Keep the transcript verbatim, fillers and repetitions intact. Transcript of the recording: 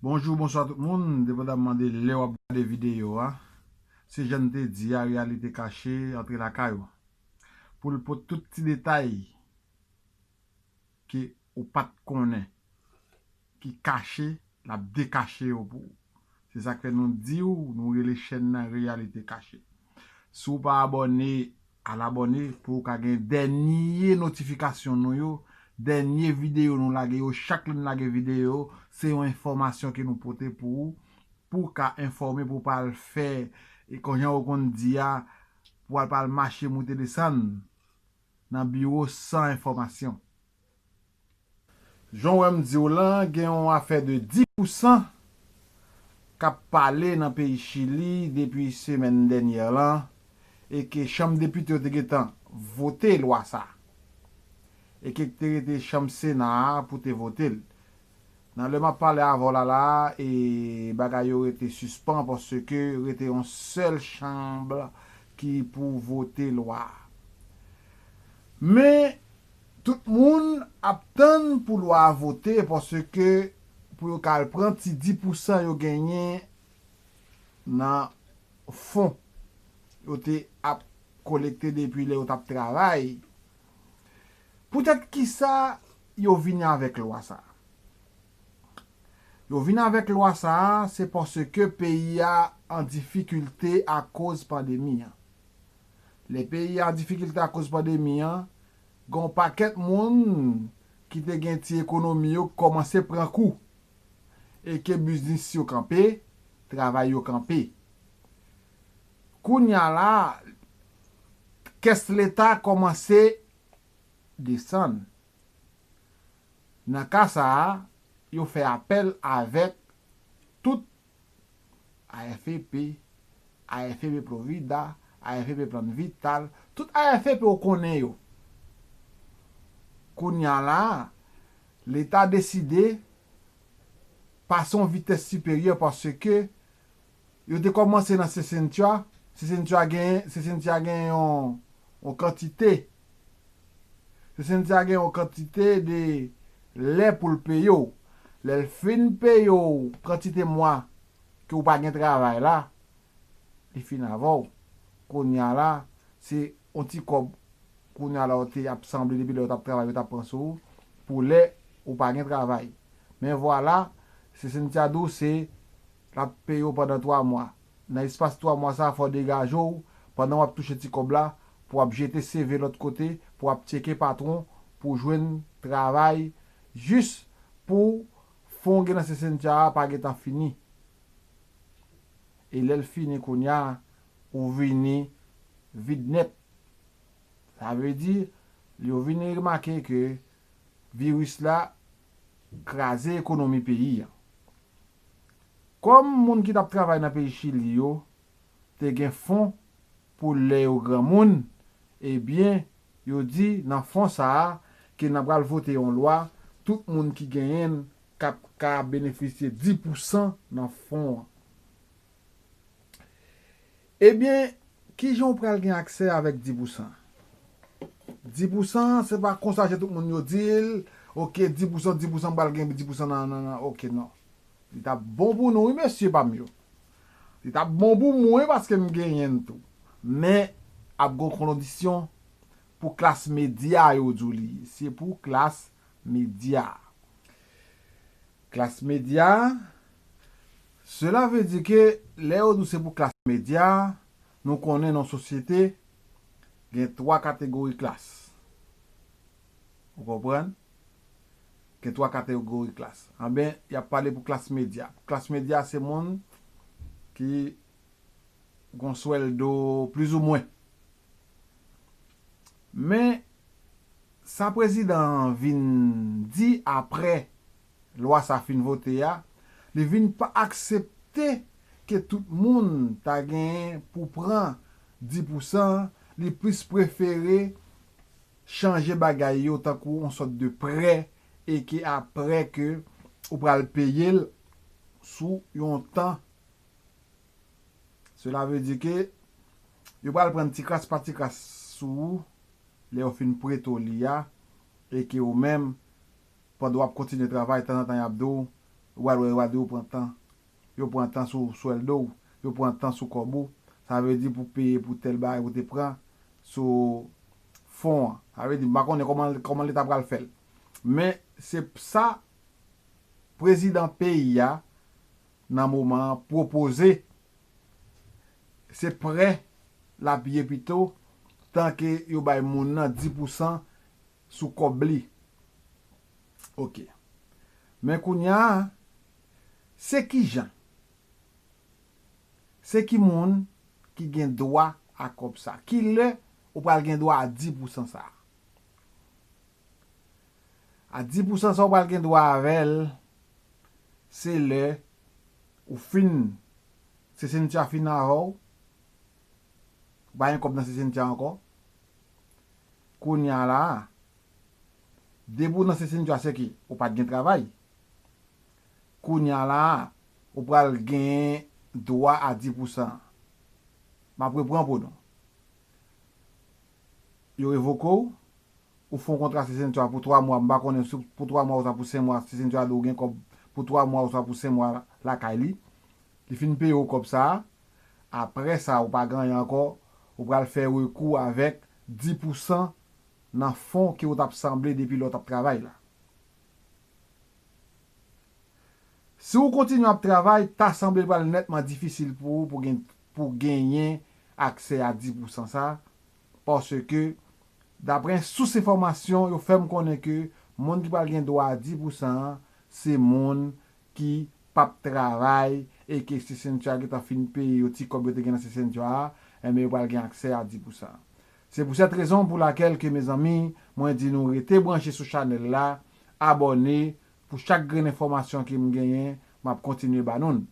Bonjou, bonswa tout moun, depandamman de lè w ap gade videyo a. Se jan n te di a, reyalite kache antre lakay ou. Pou l pot tout ti detay ke ou pa t konnen, ki kache, l ap dekache yo pou ou. Se sa k fè nou di w, nou rele chèn nan Reyalite Kache. Si w pa abòne, al abòne pou w ka gen dènye notifikasyon nou yo, dènye videyo nou lage yo. Chak lè n lage videyo, se yon enfòmasyon ke nou pote pou ou, pou w ka enfòme, pou w pa al fè, e kon jan yo konn di a, pou w al pa al mache moute desann nan biwo san enfòmasyon. Jan w wè m di w lan, gen yon afè de dis pousan k ap pale nan peyi Chili depi semèn dènyè lan, e ke Chanm Depite yo te gentan vote lwa sa, e ke te rete Chanm Sena a pou te vote l. Nan lè m ap pale avè w la la, e bagay yo rete sispann paske rete yon sèl chanm ki pou vote lwa a. Men, tout moun ap tann pou lwa a vote paske pou yo ka al pran ti dis pousan yo genyen nan fon yo te ap kolekte depi lè yo t ap travay. Poutèt kisa yo vini avèk lwa sa? Yo vini avèk lwa sa a, se paske peyi a an difikilte akoz pandemi an. Lè peyi a an difikilte akoz pandemi an, gen yon pakèt moun ki te gen ti ekonomi yo kòmanse pran kou, e ke biznis yo kanpe, travay yo kanpe. Kounye a la, kès Leta kòmanse desann. Nan ka sa a, yo fè apèl avèk tout A F P, A F P Provida, A F P Plan Vital, tout A F P ou konnen yo. Kounye a la, Leta deside pase yon vitès siperyè paske yo te kòmanse nan Sesentia. Sesentia gen, Sesentia gen yon, yon kantite. Sesentia gen yon kantite de lè pou l peye w. Lè l fin peye w kantite mwa ke w pa gen travay la, li fin avè w. Kounye a la, se yon ti kòb kounye a la w te ap sanble depi lè w t ap travay, yo t ap pran sou ou, pou lè ou pa gen travay. Men vwala, Sesentia di w se l ap peye w pandan twa mwa. Nan espas twa mwa sa a, fò w degaje w pandan w ap touche ti kòb la, pou w ap jete C V lòt kote, pou w ap tcheke patwon, pou w jwenn travay, jis pou fon gen nan Sesentia a pa gentan fini. E lè l fini kounye a, ou vini vid nèt. Sa vle di, yo vini remake ke viris la kraze ekonomi peyi a. Kòm moun ki t ap travay nan peyi Chili yo te gen fon pou lè yo granmoun, ebyen, yo di nan fon sa a ke nan pral vote yon lwa, tout moun ki genyen l k ap ka benefisye dis pousan nan fon an. Ebyen, kijan w pral gen aksè avèk dis pousan? Dis pousan, se pa konsa je tout moun yo di l, oke, dis pousan, dis pousan, m pral gen dis pousan nan, nan, nan, oke, non. Li t ap bon pou nou, wi, mesye pa m yo. Li t ap bon pou mwen paske m genyen l tou. Men, ap gon kondisyon pou klas medya yo di w li ye. Se pou klas medya. Klas medya, cela veut dire ke lè yo di w se pou klas medya, nou konnen nan sosyete, gen twa kategori klas. Ou konprann? Gen twa kategori klas. Anben, y ap pale pou klas medya. Klas medya se moun ki gon swèldo plizoumwen. Men, sa prezidan an vin di apre lwa sa fin vote a, li vin pa aksepte ke tout moun ta genyen pou pran dis pousan, li plis prefere chanje bagay yo tankou yon sòt de prè e ke apre ke ou pral peye l sou yon tan. Cela veut dire ke yo pral pran ti kras pa ti kras sou ou lè yo fin prete w li a, e ke ou menm, pandan w ap kontinye travay, tanzantan y ap di w, Ou pral wè, yo pral di yo pran tan. Yo pran tan sou swèldo w, yo pran tan sou kòb ou. Sa vle di pou peye pou tèl bagay ou te pran sou fon an. Sa vle di, m pa konnen kòman, kòman Leta pral fè l. Men se sa prezidan peyi a nan moman an pwopoze. Se prè l ap ye pito, tanke yo bay moun nan dis pousan sou kòb li. Ok. Men kounye a, se ki jan? Se ki moun ki gen dwa a kòb sa? Ki lè ou pral gen dwa a dis pousan sa? A dis pousan sa ou pral gen dwa avè l, se lè ou fin, C C N T A fin avè w, ou pa gen kòb nan C C N T A ankò. Kounye a la a, depi w nan C C N T A se ke ou pa t gen travay. Kounye a la a, ou pral gen dwa a dis pousan. M ap repran pou nou. Yo revoke w, ou fè yon kontra C C N T A pou twa mwa, m pa konnen si pou twa mwa oswa pou senk mwa, C C N T A di w gen kòb pou twa mwa oswa pou senk mwa lakay li. Li fin peye w kòb sa a, apre sa, ou pa gen anyen ankò, ou pral fè rekou avèk dis pousan nan fon ke w t ap sanble depi lè w t ap travay la. Si w kontinye ap travay, ta sanble pral nètman difisil pou ou pou gen, pou genyen aksè a dis pousan sa, paske, daprè sous enfòmasyon, yo fè m konnen ke moun ki pral gen dwa a dis pousan an, se moun ki p ap travay e ke C C N T A gentan fin peye yo ti kòb yo te gen nan C C N T A a, enben yo pral gen aksè a dis pousan. Se pou sèt rezon pou lakèl ke, mezanmi, mwen di nou rete branche sou chanèl la, abòne pou chak grenn enfòmasyon ke m genyen, m ap kontinye ba nou l.